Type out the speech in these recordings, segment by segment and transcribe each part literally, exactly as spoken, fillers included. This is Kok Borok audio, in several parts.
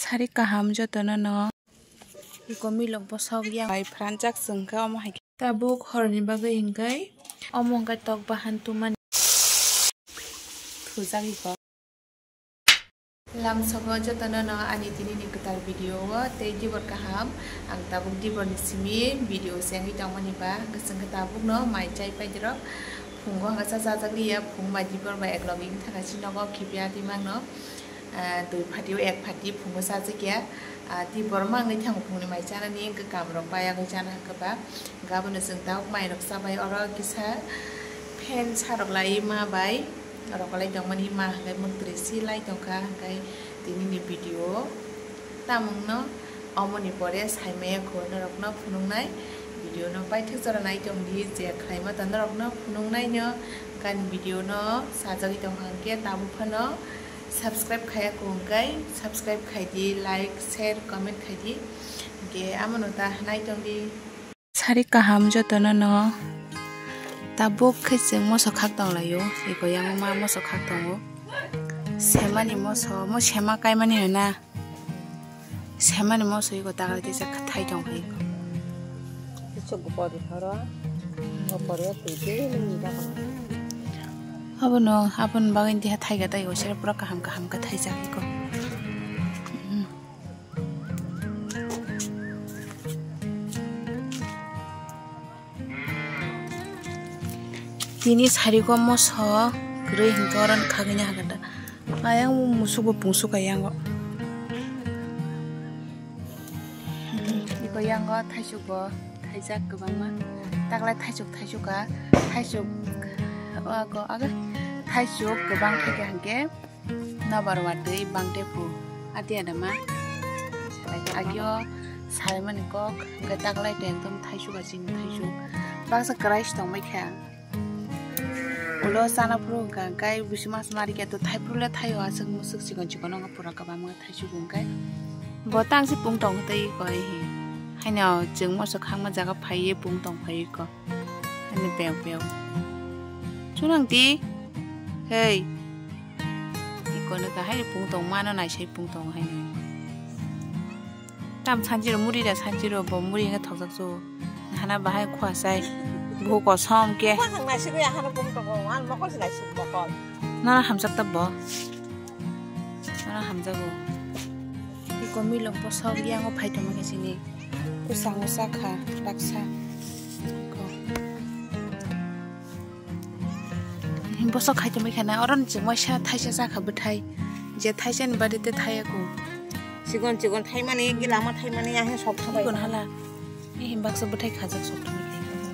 Sari kaham jotono no. Iko milok bosok yang bai pranjak chwngkha omo hai khe. Tabuk horni bagwi hinkai omo hinkai tok bahan tumani. Thujak iko. Lamsogo jotono no ani tini ni kwtal video o tei dibor kaham. Ang tabuk dibor ni simi video se wngwi tongmani ba, kwchwng khe tabuk no mai chai pai dirok. Phungo hwnkhe cha chajak liya, phung bai dibor bai eklogi wngkha kaisa nogo khibiya twi mangno. Ah, dui phati o ek phati phungo chajak ya. Ah, tei borok ma wngwi thango phungni mai chanani, wngkha kam rok pai agwi chana hwnkhe ba. Hwnkhe abono chwng tabuk mai rok chabai oro kisa fan sa rok lai ma bai. Rok lai tongmani ma hwnkhe mwktwi si lai tongkha, hwnkhe tini ni video tamung no. Omoni pore saimaya kho norokno phunuknai video no paithak jora nai tong di, je khlaima ta norokno phunuknai no gan video no sajagwi tong hwnkhe tabuk phano subscribe khaya kho hwnkhe subscribe khai di, like, share, comment khai di, hwnkhe amono ta nai tong di. Sari kaham jotono no tabuk khe chwng moso khak tong laio, eko yang ma moso khak tongo, semani moso, mo sema kaimani na. Semani moso iko dagra kisa thai tong kha iko. Kisuk bupor bithoro, bupor ya twi twi nini dagra. Abono, aboni bagwi diha thai ga taigo, sero pura kaham kaham khe thaijak iko. Tini sari ko moso kwrwi hinkhe oro khagwi nahakhe da. Ayang musuk bo pungsuk kha yango. Iko yango thaisuk bo thaijak kwbangma. Taklai thaisuk thaisuk kha, thaisuk o ago age thaisuk kwbang khe hinkhe. Nobar watwi bangte phu ati adama. Agio saimani kok hwnkhe taklai to ekdom thaisuk achini thaisuk. Baksa kwrai se tongbai kha. Ulo chana phuru hwnkha kai bisi mas mari khe to thai phuru le thaio aswk muswk chikon chikon wngkha pura kwbangma thaisuk hwnkhe. Bo tang se pung tong tei koi hi. Haino chwng moso khangma jaga phaiye pung tong phai ko. Ani peng peng. Chunang ti. Hei. Iko no kahai pung tong mano naisai pung tong hai no. Tam sanjiro muri da sanjiro bo muri nga thokjak su. Hana bahai khua sai. Bo kosom ke. Khua sang naisik ya hana pung tong an mokol si naisik mokol. Nana hamjak ta bo. Nana hamjago. Iko milok bosok yango phai tongma khe sini. Kusango sakha baksa. Iko. Bosok khai tongwi khana, oro ni chwngwaisa thaisa chakha bwthai. Je thaisa ni bari tei thaiya kho. Chikon chikon thaimani, gilama thaimani, ahe sok thabai. Chikon hala. Ni him baksa bwthai khajak sok thabai.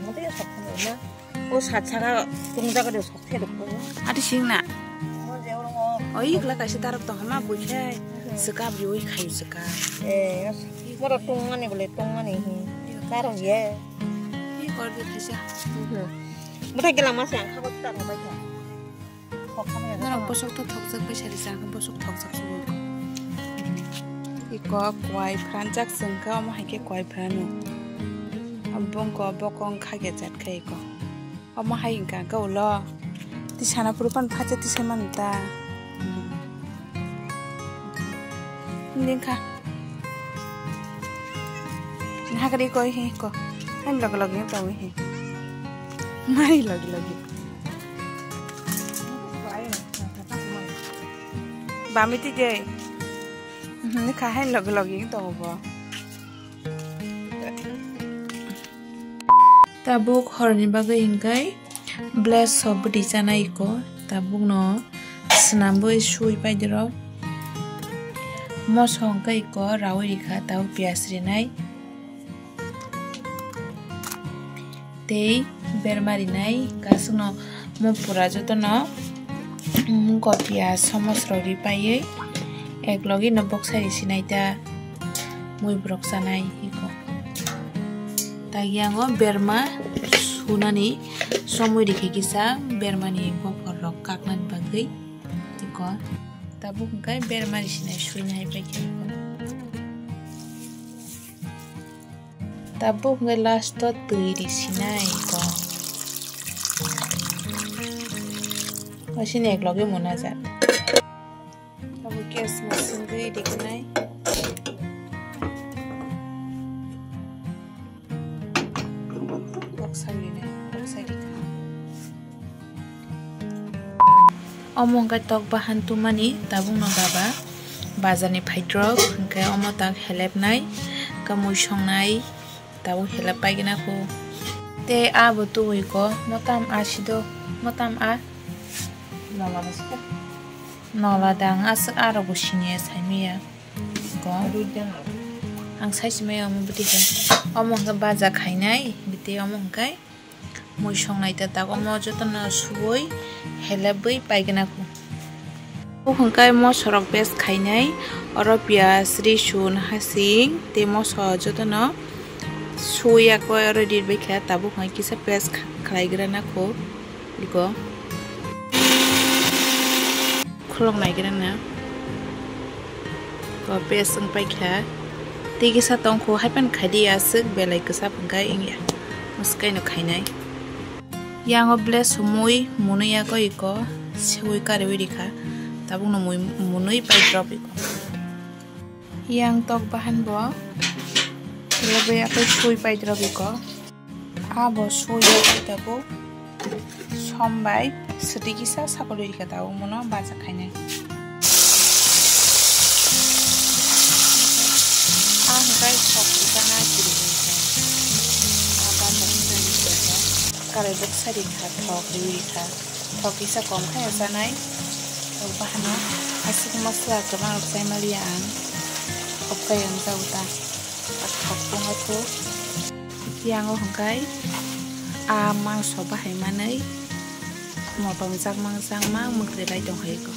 Mate sok thabai na. O sat saka tungjaga de sok the rok. Ati sing na. Mo je oro mo. Oi ikla kaisa darok tong hama bui khai. Swkap yui khai swkap. Eh, moro tungmani bole tungmani hi. Darok ye. Ni kor de thaisa. Bwthai gila ma se ang kha bo ta no bai kha. Norok bosok to thokjak bai sari jang bosok thokjak sugo. Iko kwai phranjak chwngkha omo hai khe kwai phrano. Bongko bokong kha ge jat kha iko. Omo hai hwnkha khe ulo. Ti sana phuru pan phacha ti sai manu ta. Dingkha. Nahagri koi he ko. Hai log log yang tahu he. Mai log log. Bami ti dei. Nahagri hai log log yang tahu bo. Tabuk horni bagwi hinkai bless so bwtwi chanai iko. Tabukno swnambwi sui paidiro. Moso hwnkhe iko raui rikha, tabuk piyaj rinai. Tei berma rinai, kasukno mo pura jotono, mm, kopia somosrok ri paiwi, ek logi no boksa ri sinai ta, mui borok chanai iko. Tagi yango berma sunani somoi rikhe kisa, bermani bophor rok kaknani bagwi iko. Tabuk hwnkhe berma ri sinai suinai hai paikha iko. Tabuk hwnkhe last o twi ri sinai iko. Asini ek logi mona jat. Tabuk gas masing twi ri sinai. Omo hwnkhe tok bahan tumani tabukno baba bazarni phaidrop hwnkhe omo tak helepnai, kamui songnai tabuk helep paigwna kho. Tei abo tubuiko motam a sido, motam a nola dang aswk arokbo siniya saimaya. Go. Ang sai simai omo bwtwi khe. Omo hwnkhe baja khainai, bwtwi omo hwnkhe mui songnai ta tak omo jotono suwui helebwi paigwna kho. Bo hwnkhe mosorok paste khainai, oro piyaj, risun, hasing tei moso jotono suwui yakwi oro rirbai kha, tabuk hwnkhe kisa paste khlaigrana kho. Iko. Khulok naigrana. Ko paste wng paikha. Tei kisa tongkho haiphano khaidi aswk belai kwchap hwnkhe wngya. Mwswkaino khainai. Yango ble sumui mwnwi yago iko seui kariui rikha. Tabukno mui mwnwi pai drop iko. Yang tok bahan bo. Lebei apai sui pai drop iko. Abo suya bai tabuk som bai swtwi kisa sakolwi rikha tabuk mono baja khainai. A hwnkhe sok rikha na kiri hwnkhe. A baja kisa rikha. Karai bwksa rikha thok rikha. Thok kisa kom khe chanai. Thok bahano aswk masla kwbang rok chai maliya ang. Thok khe ang jago ta. Thok pung athu. Yango hwnkhe a mangso bahai manwi mopang jakmang jakmang mwkhwlwi lai tong hai ko.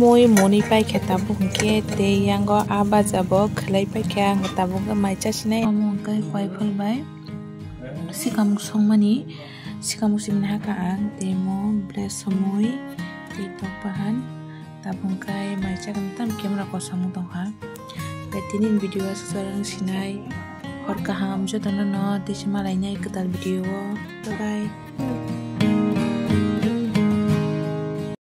Mui mwnwi paikha tabuk hwnkhe tei yango a baja bo khwlai paikha ang tabuk mai chasinai. Omo hwnkhe koiphol bai sikamuk songmani, sikamuk simni hakha ang tei mo ble somoi tei tok bahan tabuk hwnkhe mai chaknai tam camera kosom wng tongkha. Tei tini video aswk chwrang sinai hor kaham jotono no tei se malainai kwtal video o. Bye bye.